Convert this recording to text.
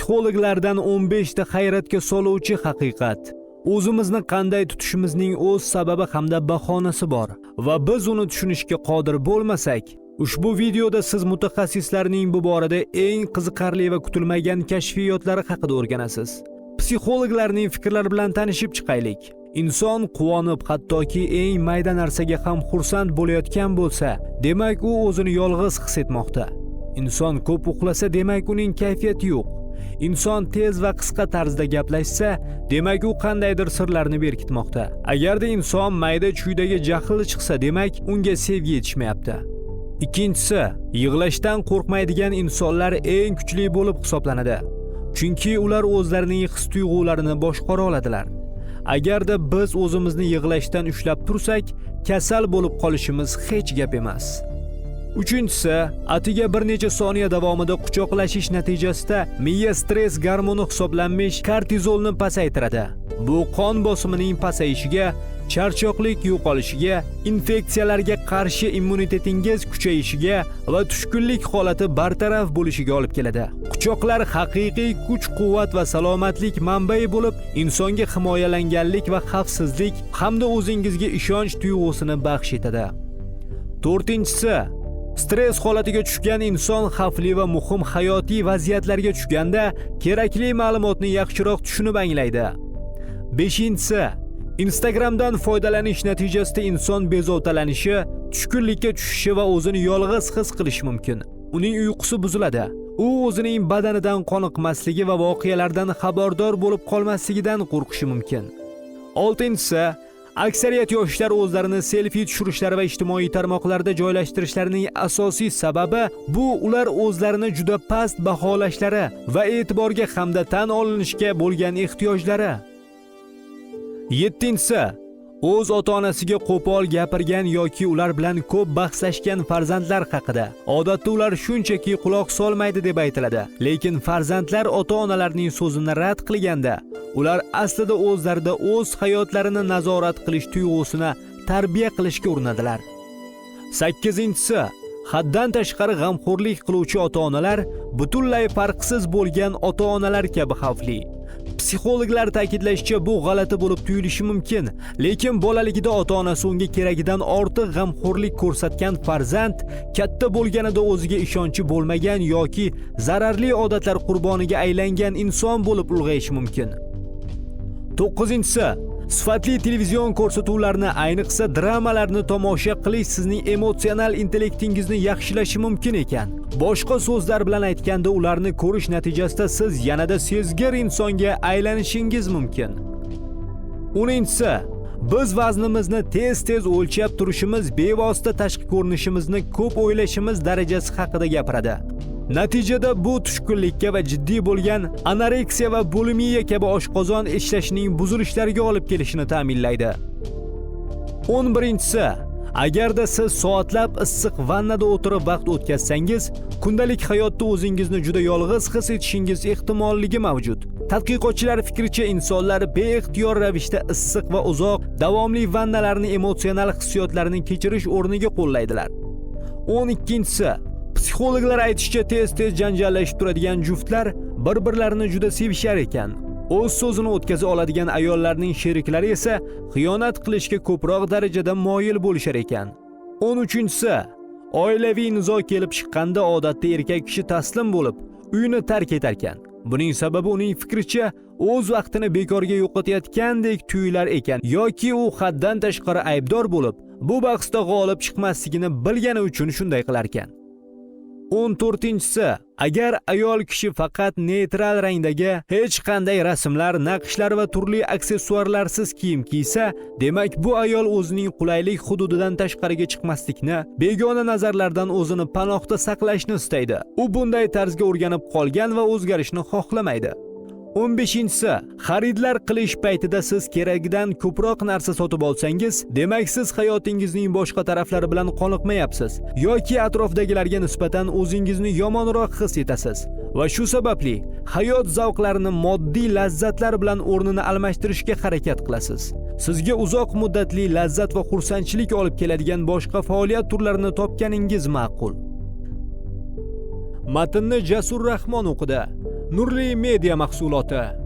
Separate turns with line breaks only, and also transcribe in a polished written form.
Psixologlardan 15 ta hayratga soluvchi haqiqat. O'zimizni qanday tutishimizning o'z sababi hamda bahonasi bor va biz uni tushunishga qodir bo'lmasak, ushbu videoda siz mutaxassislarning bu borada eng qiziqarli va kutilmagan kashfiyotlari haqida o'rganasiz. Psixologlarning fikrlari bilan tanishib chiqaylik. Inson quvonib, hattoki eng mayda narsaga ham xursand bo'layotgan bo'lsa, demak, u o'zini yolg'iz his etmoqda. Inson ko'p uxlasa, demak, uning kayfiyati yo'q. Inson tez va qisqa tarzda gaplashsa, demak, u qandaydir sirlarni berkitmoqda. Agarda inson mayda chuydaga jahli chiqsa, demak, unga sevgi yetishmayapti. Ikkinchisi, yig'lashdan qo'rqmaydigan insonlar eng kuchli bo'lib hisoblanadi. Chunki ular o'zlarining his-tuyg'ularini boshqara oladilar. Agarda biz o'zimizni yig'lashdan ushlab tursak, kasal bo'lib qolishimiz hech gap emas. Uchinchisi, atiga bir necha soniya davomida quchoqlashish natijasida miya stress gormoni hisoblanmish kortizolni pasaytiradi. Bu qon bosimining pasayishiga, charchoqlik yo'qolishiga, infeksiyalarga qarshi immunitetingiz kuchayishiga va tushkunlik holati bartaraf bo'lishiga olib keladi. Quchoqlar haqiqiy kuch-quvvat va salomatlik manbai bo'lib, insonga himoyalanganlik va xavfsizlik hamda o'zingizga ishonch tuyg'usini baxsh etadi. To'rtinchisi, stress holatiga tushgan inson xavfli va muhim hayotiy vaziyatlarga tushganda kerakli ma'lumotni yaxshiroq tushunib anglaydi. Beshinchisi, Instagramdan foydalanish natijasida inson bezovtalanishi, tushkunlikka tushishi va o'zini yolg'iz his qilishi mumkin. Uning uyqusi buziladi. U o'zining badanidan qoniqmasligi va voqealardan xabardor bo'lib qolmasligidan qo'rqishi mumkin. Oltinchisi, aksariyat yoshlar o'zlarini selfi tushirishlari va ijtimoiy tarmoqlarda joylashtirishlarining asosiy sababi bu ular o'zlarini juda past baholashlari va e'tiborga hamda tan olinishga bo'lgan ehtiyojlari. Yettinchisi, o'z ota-onasiga qo'pol gapirgan yoki ular bilan ko'p bahslashgan farzandlar haqida. Odatda ular shunchaki quloq solmaydi deb aytiladi. Lekin farzandlar ota-onalarning so'zini rad qilganda, ular aslida o'zlarida o'z hayotlarini nazorat qilish tuyg'usini tarbiya qilishga urinadilar. Sakkizinchisi, haddan tashqari g'amxo'rlik qiluvchi ota-onalar butunlay farqsiz bo'lgan ota-onalar kabi xavfli. Psixologlar ta'kidlashicha, bu g'alati bo'lib tuyulishi mumkin, lekin bolaligida ota-onasi unga keragidan ortiq g'amxo'rlik ko'rsatgan farzand katta bo'lganida o'ziga ishonchi bo'lmagan yoki zararli odatlar qurboniga aylangan inson bo'lib ulg'ayishi mumkin. To'qqizinchisi, sifatli televizion ko'rsatuvlarni, ayniqsa dramalarni tomosha qilish sizning emotsional intellektingizni yaxshilashi mumkin ekan. Boshqa so'zlar bilan aytganda, ularni ko'rish natijasida siz yanada sezgir insonga aylanishingiz mumkin. 10-inchisi, biz vaznimizni tez-tez o'lchab turishimiz bevosita tashqi ko'rinishimizni ko'p o'ylashimiz darajasi haqida gapiradi. Natijada bu tushkunlikka va jiddiy bo'lgan anoreksiya va bulimiya kabi oshqozon ishlashining buzilishlariga olib kelishini ta'minlaydi. 11-inchisi, agarda siz soatlab issiq vannada o'tirib vaqt o'tkazsangiz, kundalik hayotda o'zingizni juda yolg'iz his etishingiz ehtimolligi mavjud. Tadqiqotchilar fikricha, insonlar beixtiyor ravishda issiq va uzoq davomli vannalarni emotsional hissiyotlarni kechirish o'rniga qo'llaydilar. 12-inchisi, psixologlar aytishicha, tez-tez janjallashib turadigan juftlar bir-birlarini juda sevishar ekan. O'z so'zini o'tkaza oladigan ayollarning sheriklari esa xiyonat qilishga ko'proq darajada moyil bo'lishar ekan. 13-inchisi, oilaviy nizo kelib chiqqanda odatda erkak kishi taslim bo'lib, uyni tark etar ekan. Buning sababi, uning fikricha, o'z vaqtini bekorga yo'qotayotgandek tuyular ekan yoki u haddan tashqari aybdor bo'lib, bu bahsda g'olib chiqmasligini bilgani uchun shunday qilar ekan. 14-inchisi, agar ayol kishi faqat neytral rangdagi hech qanday rasmlar, naqshlar va turli aksessuarlarsiz kiyim kiysa, demak, bu ayol o'zining qulaylik hududidan tashqariga chiqmaslikni, begona nazarlardan o'zini panohda saqlashni istaydi. U bunday tarzga o'rganib qolgan va o'zgarishni xohlamaydi. 15-inchisi, xaridlar qilish paytida siz keragidan ko'proq narsa sotib olsangiz, demak, siz hayotingizning boshqa taraflari bilan qoniqmayapsiz yoki atrofdagilarga nisbatan o'zingizni yomonroq his etasiz va shu sababli hayot zavqlarini moddiy lazzatlar bilan o'rnini almashtirishga harakat qilasiz. Sizga uzoq muddatli lazzat va xursandchilik olib keladigan boshqa faoliyat turlarini topganingiz ma'qul. Matnni Jasur Rahmon o'qidi. Nurli Media mahsuloti.